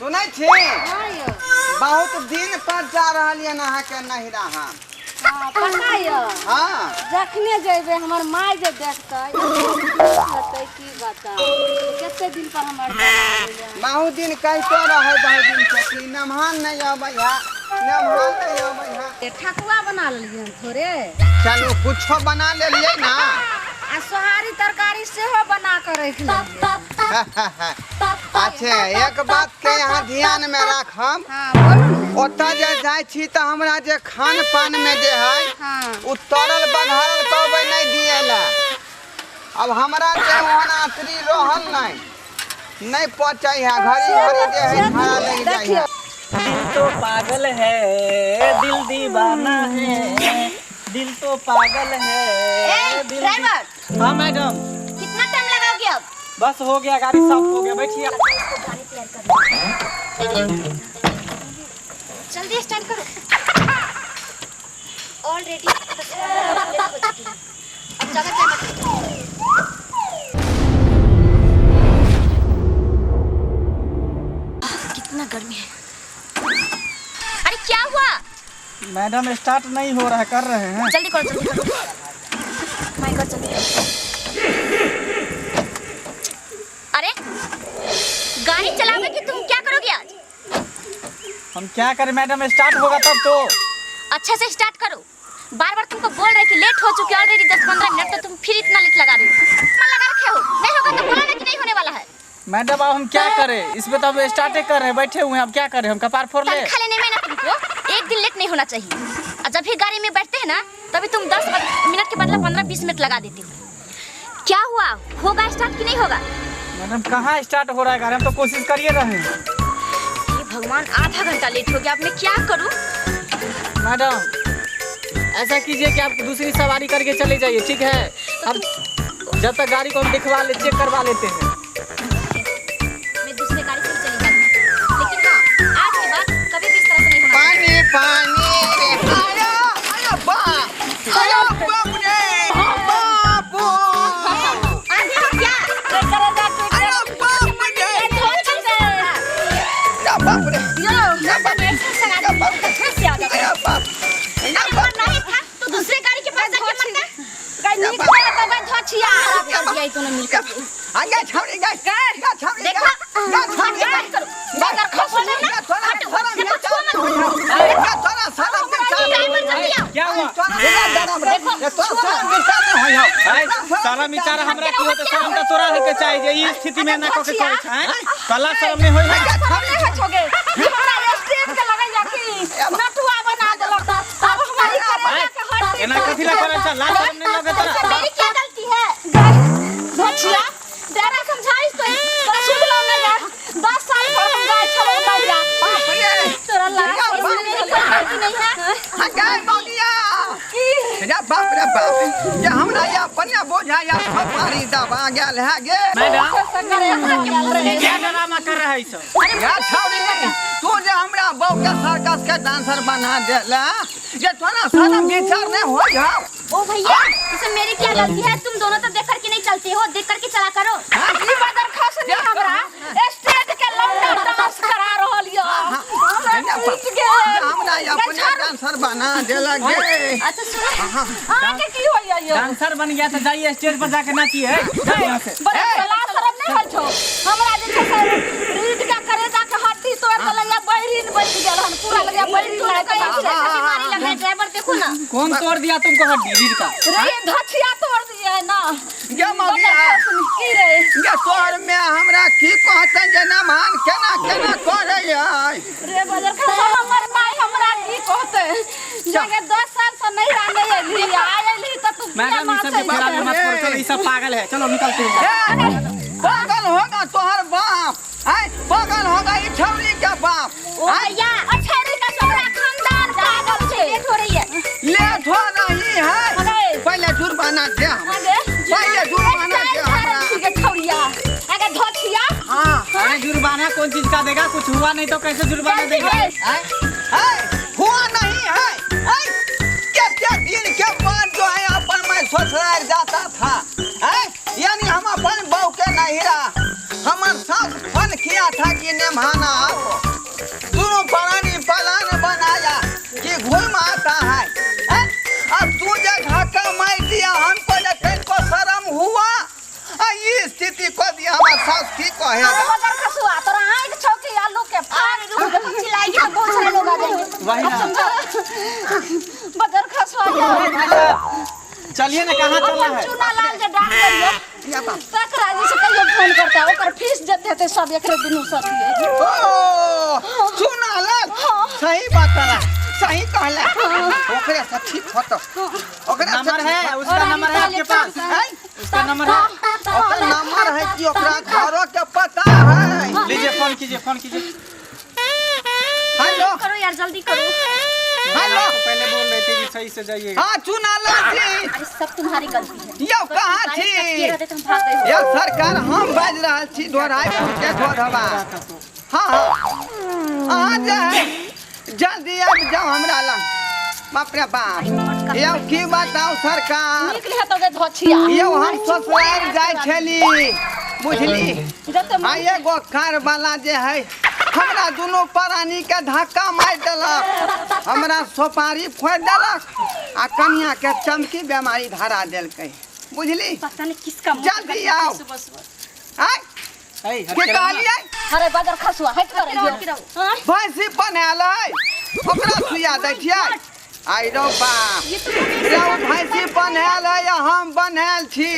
सुनै छी? हाँ यौ। बहुत दिन पर जा रहल यऽ अहाँके नहिरा हम। हाँ, पता यऽ? हाँ। जखने जेबै हमर माय जे देखतै कहतै की बताउ कते दिन पर हमर जाना होइए। बहुत दिन कहितो रहै बहुत दिन से कि नमहन नहि अबै है, नमहन नहि अबै है। ए, ठकुआ बना लेलियै हन थोड़े। चलू कुछो बना लेलियै ना। आ सोहारी तरकारी सेहो बना कऽ राखि लेलियै। अच्छा एक बात के यहाँ ध्यान में राखम। हाँ बोलू ने। ओतऽ जे जाइ छी तऽ हमरा जे खान पान में जे है हाँ। ओ तरल बघारल कहबै नहि दिएला। अब हमरा जे ओहन आतरी रहल नहीं, नहीं पचै है, घड़ी घड़ी जे है खाना लग जाइ है। दिल तो पागल है, दिल दीवाना है, दिल तो पागल है। ए, दिल ड्राइवर। हाँ मैडम। कितना टाइम लगाओगे अब? बस हो गया, गाड़ी साफ हो गया, बैठिए। गाड़ी तैयार कर जल्दी स्टार्ट करो। ऑलरेडी 10-15 मिनट हो चुकी है, अब ज्यादा टाइम मत लो। कितना गर्मी है। अरे क्या हुआ? मैडम स्टार्ट नहीं हो रहा है, कर रहे हैं। जल्दी करो, जल्दी करो। My God, जल्दी करो। अरे गाड़ी चलाओगे कि तुम क्या करोगे आज? हम क्या करें मैडम, स्टार्ट होगा तब तो। अच्छे से स्टार्ट करो। बार बार तुमको बोल रहे कि लेट हो चुके ऑलरेडी 10-15 मिनट, तो तुम फिर इतना लेट लगा रहे हो। इतना लगा रखे हो, नहीं होगा तो बोला ना कि नहीं होने वाला है। मैडम अब हम क्या करें, इसमें तो अब स्टार्ट ही कर रहे हैं, बैठे हुए हैं, अब क्या करें, हम कपार फोड़ ले। तनख्वाह लेने में ना तुमको एक दिन लेट नहीं होना चाहिए। और जब भी गाड़ी में बैठते हैं ना तभी तुम 10 मिनट के बदला 15-20 मिनट लगा देते हो। क्या हुआ, होगा स्टार्ट कि नहीं होगा? मैडम कहाँ स्टार्ट हो रहा है गाड़ी, हम तो कोशिश करिए रहे हैं। हे भगवान, आधा घंटा लेट हो गया, अब मैं क्या करूँ? मैडम ऐसा कीजिए कि आप दूसरी सवारी करके चले जाइए, ठीक है? तो अब जब तक गाड़ी को हम दिखवा ले, चेक करवा लेते हैं। मैं दूसरे गाड़ी से चली जाती हूँ, लेकिन हाँ आज के बाद कभी भी इस तरह से नहीं होना। पानी पानी रे, आया आया बाप, आया बाप रे, बापू। आधे हो क्या? आया बाप रे, या बाप रे, या बाप रे, या बाप रे, आया बाप, या बाप रे। नहीं था तो दूसरे गाड़ी के पास जाके मरता। गाय नीक लगत तो गाय धोछिया। खराब कर दिया ये दोनों मिलकर। आगे छौड़ी गे, गे छौड़ी गे, देखो, गे छौड़ी गे। मत करो। अगर खुश हो ना, तोरा हटो, सारा देखो, छुओ मत। गे तोरा सारा बिचार ड्राइवर जल्दी आओ। क्या हुआ? तोरा देखो, तोरा सारा बिचार नहीं होय हौ। सारा विचार हमरा की होते, शरम तो तोरा होके चाहिए जे ई स्थिति में ना कके करै छै, हैं? कला शरम नहीं होय है। शरम नहीं होइ छौ गे। हमरा स्टेज के लगैया कि नटुआ बना देलक। अब हमारी करेजा के हड्डी एना कथी ला करै छै, लाज शरम नहीं लगे तोरा? मेरी क्या गलती है? धोछिया तेरा समझाइस तो तोरा सुनलो नहीं यार। 10 साल पर हम गाय छलो गैया। बाप रे, तोरा लाज बाप मेरी कोई गलती नहीं है। हाँ, गाय मौलिया। या बाप रे बाप, ये हमरा या पन्या बोझा या थपारी दबा गेल है गे। मैडम क्या ड्रामा कर रहा है ई सब? या छौड़ी, तू जे हमरा बहू के सर्कस के डांसर बना देला, ये तोरा सारा विचार नहीं होय हौ। ओ भैया, इसमें मेरी क्या गलती है? तुम दोनों तो देख करके नहीं चलते हो, देख करके चला करो। ई बदर खसनी हमरा स्टेज के लौंडा डांस करा रहल यो। हमरा टूट गेल। हमरा या अपना डांसर बना देला गे। अच्छा सुनो, अहाँके की होइया यो? डांसर बन गया तो जाइए स्टेज पर जाके नाचिए, है? जाओ यहाँ से। बड़ा लाज शरम नहीं होइ छौ। हमरा जे छै से रीढ़ के करेजा के हड्डी तोड़ देलक या बैरीन बनि गेल हन, पूरा लगैया बैरीन तोड़ लागि के गेल। बीमारी लग रहा है। ड्राइवर देखो ना, कौन तोड़ दिया तुमको हड्डी रीढ़ का? रे धछिया तोड़ दिए ना। गे मौलिया, की रे? गे तोहर में हमरा की कहतन जे नमहान केना केना करै है। रे बजर खसा हमर माय हमरा की कहते? जगे 10 साल से नहीं राने एली, आय एली त तू किया मैडम ई सब के नाचै खराब मत करो, चलो ई सब पागल है, चलो निकलते हैं। ए, पागल होगा तोहर बाप, आय पागल होगा ई छौड़ी के बाप। ओ भैया, अच्छा रे का तोरा खानदान पागल छै। लेट हो रही है। लेट हो रही है। अरे पहले जुर्माना दे हमरा, अरे पहले जुर्माना दे हमरा। ठीक छौड़िया, अगर धोछिया। हाँ अरे जुर्माना कौन चीज का देगा, कुछ हुआ नहीं तो कैसे जुर्माना देगा? आय, आय, हुआ नहीं है। आय, कितने दिन के बाद जो है अपन मैं ससुराल जाता था, आय, यानी हम अपन बहू के नहिरा, हमार सास फोन किया था कि नेमहाना आओ। चलिए ना, कहाँ चलना है? चूना लाल जे डॉक्टर यो तकरा जे से कहियो फोन करता, ओकर फीस जते हेतै सब एकरे दुनू से दिए। ओ चूना लाल सही बात है, सही कहला। ओकरे से ठीक होतो, ओकरे नंबर है, उसका नंबर है आपके पास? उसका नंबर है, ओकर नंबर है कि ओकरा घरों के पता है। लीजिए फोन कीजिए, फोन कीजिए। हेलो करो यार, जल्दी करो। हेलो, पहले बोल रहे थे कि सही से जाइएगा। हां चूना लाल जी, अरे सब तुम्हारी गलती है। यो कहां छी? तुम भाग गए हो। यो सरकार हम बाज रहल छी दोहराई के धोधवा। हां हां आ जाए जल्दी आब जाओ हमरा लग। बाप रे बाप, यो की बताओ सरकार, निकले तो गे धोछिया। यो हम ससुराल जाय छली बुझली, आ एगो कार वाला जे है हमरा दुनू प्राणी के धक्का मारि देलक, हमरा सोपारी फोड़ि देलक आ कनिया के चमकी बीमारी धरा देलकै बुझली। पता नहीं किसका जल्दी आओ। आय के कहलियै? अरे बगर खसुआ हट कर यो। भैंसी बनायल है ओकरा सुइया दै छियै। आई रो बाप, रो भैंसी बनायल है हम बनायल छी।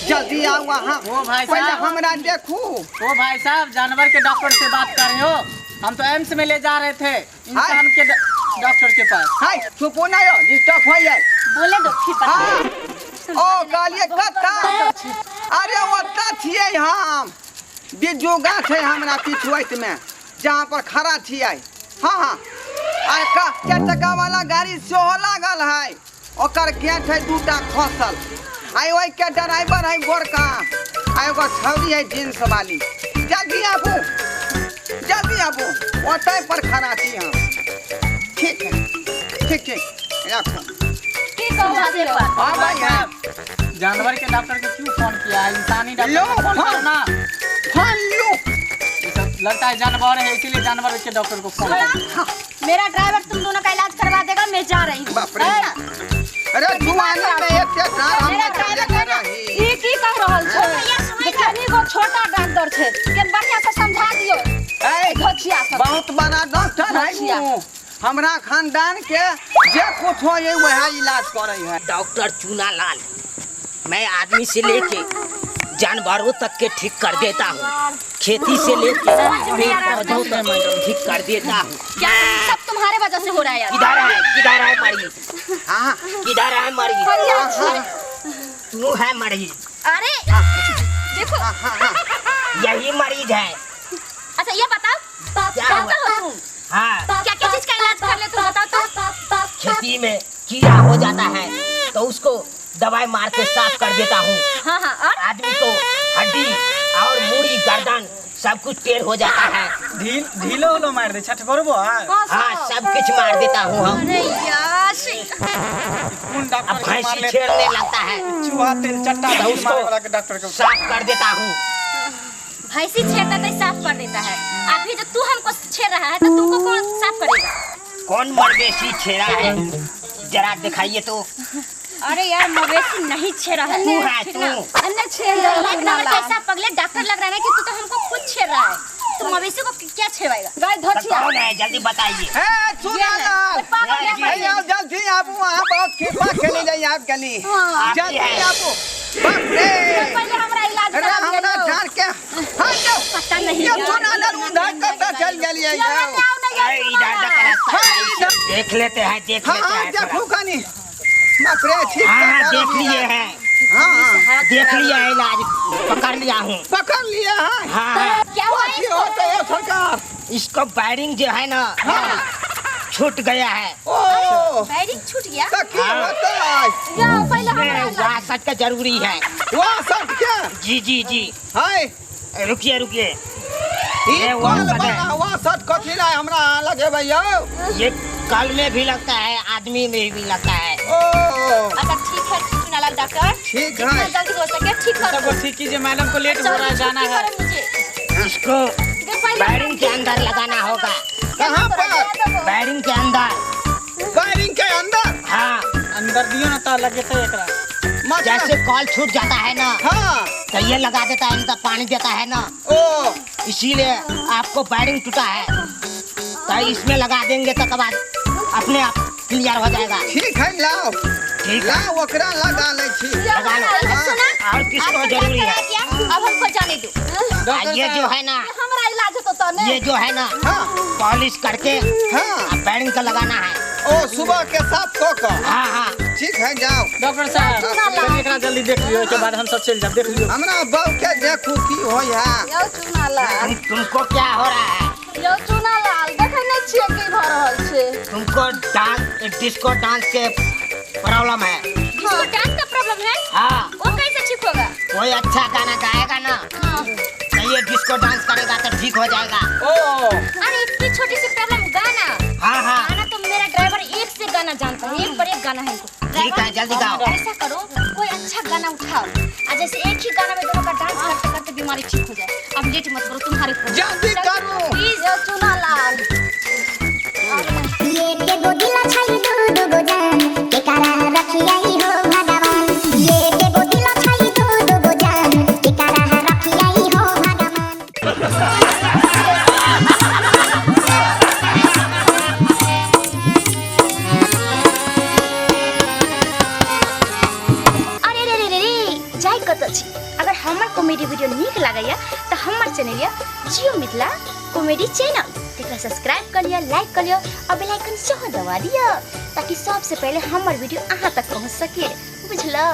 जल्दी आओ वहाँ, पहले हमरा देखू। ओ भाई साहब, जानवर के डॉक्टर से बात कर रहे हो? हम तो एम्स में ले जा रहे थे इंसान के डॉक्टर के पास। हाय चुपो ना यो, डिस्टर्ब हो जाए। बोले दो फिर पता। ओ कहलिए कत्ता? अरे ओत्ता छियै हम, बिज्जू गाछ है हमरा पिछुआइत में जहाँ पर खड़ा छियै। हाँ हाँ, आ चार चक्का वाला गाड़ी सेहो लागल है, ओकर गेट है दूटा खसल। आई ओहि के ड्राइवर है गोरका, आ एगो छौरी है जींस वाली। जल्दी आबू, जल्दी आबू, ओतै पर खड़ा छी हम। ठीक है, ठीक ठीक रखो। हाँ भाई, जानवर के डॉक्टर के क्यों फोन किया? इंसानी डॉक्टर को फोन करो ना। फोन लो, लगता है जानवर है इसीलिए जानवर के डॉक्टर को फोन। मेरा ड्राइवर तुम दोनों का इलाज करवा देगा, मैं जा रही हूँ। बाप रे, अरे जुआनी में एक ड्राइवर ई की कह रहल छै? कनी गो छोटा डॉक्टर छै, के बढ़िया से समझा दियो। ए घोचिया सब बहुत बड़ा डॉक्टर है वो। हमरा खानदान के जे कुछ हो ये वह इलाज करे है। डॉक्टर चूना लाल, मैं आदमी से लेके जानवरों तक के ठीक कर देता हूँ, खेती से लेके पेड़ पौधों तक ठीक कर देता हूँ। क्या सब तुम्हारे वजह से हो रहा है यार? किधर है, किधर है मरीज? हाँ किधर है मरीज? तू है मरीज। अरे देखो यही मरीज है। अच्छा ये बताओ क्या हो तुम? हाँ क्या क्या चीज का इलाज कर ले तुम बताओ तो? खेती में कीड़ा हो जाता है तो उसको दवाई मार के साफ कर देता हूँ। हाँ हाँ, और आदमी को हड्डी और मूड़ी गर्दन सब कुछ टेढ़ हो जाता है। ढीलो उलो मार दे छठ करबो। हाँ सब कुछ मार देता हूँ हम। अरे यार अब भैंसी छेड़ने लगता है, चूहा तेल चट्टा तो उसको डॉक्टर को साफ कर देता हूँ। भैंसी छेड़ता तो साफ कर देता है, अभी जो तू हमको छेड़ रहा है तो तुमको कौन साफ करेगा? कौन मवेशी छेड़ा है जरा दिखाइए तो। अरे यार मवेशी नहीं छेड़ा है। तू है तू। अन्य छेड़ रहा है। एक नंबर कैसा पगले डॉक्टर लग रहा है कि तू तो हमको खुद छेड़ रहा है, तो मवेशी को क्या छेड़ाएगा? गाय धोचिया कौन है जल्दी बताइए। ए चूना लाल जल्दी आबू, वहाँ बहुत खेपा खेले जाइए आप गली। जल्दी आबू। बाप रे, पहले हमरा इलाज करा हमरा झाड़ के। हां पता नहीं ये चूना लाल उधर कत चल गेलिए। देख लेते हैं, देख लेते हैं। देखू कनी। बाप रे ठीक। हाँ देख लिए हैं। हाँ देख लिया है, इलाज पकड़ लिया हूँ। पकड़ लिया है। हाँ क्या हुआ इसको? सरकार इसको बैरिंग जो है ना छूट गया है। ओ बैरिंग छूट गया? तो की होता है? वाह सच का जरूरी है। वाह सच क्या? जी जी जी। हाय रुकिए रुकिए, ये वाह सच कथी ला हमरा लगे भैया? ये कल में भी लगता है, आदमी में भी लगता है। ओ अच्छा ठीक है चूनालाल डॉक्टर, ठीक है जल्दी हो सके ठीक करो। सबको ठीक कीजिए, मैडम को लेट हो रहा है, जाना है इसको। बैरिंग के अंदर लगाना होगा। कहाँ पर? बैरिंग के अंदर। बैरिंग के अंदर? हाँ अंदर दियो ना तो लगे तो एकरा। जैसे कॉल छूट जाता है ना, हाँ तो ये लगा देता है, तो पानी देता है ना। ओ इसीलिए आपको बैरिंग टूटा है तो इसमें लगा देंगे तो बाद अपने आप क्लियर हो जाएगा। ठीक है लाओ। ठीक। ला ओकरा लगा लै छी। लगा लो। सुना, और किसको आपका जरूरी डॉक्टर है? आ गया, अब हमको जाने दो। ये जो है ना, हमरा इलाज होतो त ने। ये जो है ना, हाँ पॉलिश करके हाँ बैंड का लगाना है। ओ सुबह के साथ को का। हाँ हाँ ठीक है, जाओ। डॉक्टर साहब कनी एकरा जल्दी देख लियो, ओहिके बाद हम सब चलि जाब। देख लियो हमरा बहू के देखू की होय है। यौ चुना लाल, तुमको क्या हो रहा है? यौ चुना लाल, देखै नै छियै की भऽ रहल छै? तुमको डांस, डिस्को डांस के प्रॉब्लम है। जिसको डांस का प्रॉब्लम है? हाँ। वो कैसे ठीक होगा? कोई अच्छा गाना गाएगा ना तो ये डिस्को डांस करेगा तो ठीक हो जाएगा। ओ अरे इतनी छोटी सी प्रॉब्लम, गाना? हाँ हाँ गाना तो मेरा ड्राइवर एक से गाना जानता है, एक पर एक गाना है इनको। ठीक है, जल्दी गाओ। ऐसा करो, कोई अच्छा गाना उठाओ और जैसे एक ही गाना में दोनों का डांस करते करते बीमारी ठीक हो जाए। अब लेट मत करो, तुम्हारे को जल्दी करो। प्लीज। यौ चुना लाल, ये के गो दिल छाई दो दो गो जान के करा रखियाई हो भगवान। ये के गो दिल छाई दो दो गो जान के करा रखियाई हो भगवान। अरे रे रे रे रे, जाय कतऽ छी? अगर हमर कॉमेडी वीडियो नीक लागैया तऽ हमर चैनल या जियो मिथिला कॉमेडी चैनल तेकरा सब्सक्राइब कर लिअ, लाइक कर लिअ और बेल आइकन सेहो दबा दिअ ताकि सबसे पहले हमर वीडियो अहाँ तक पहुँच सके। बुझलौ?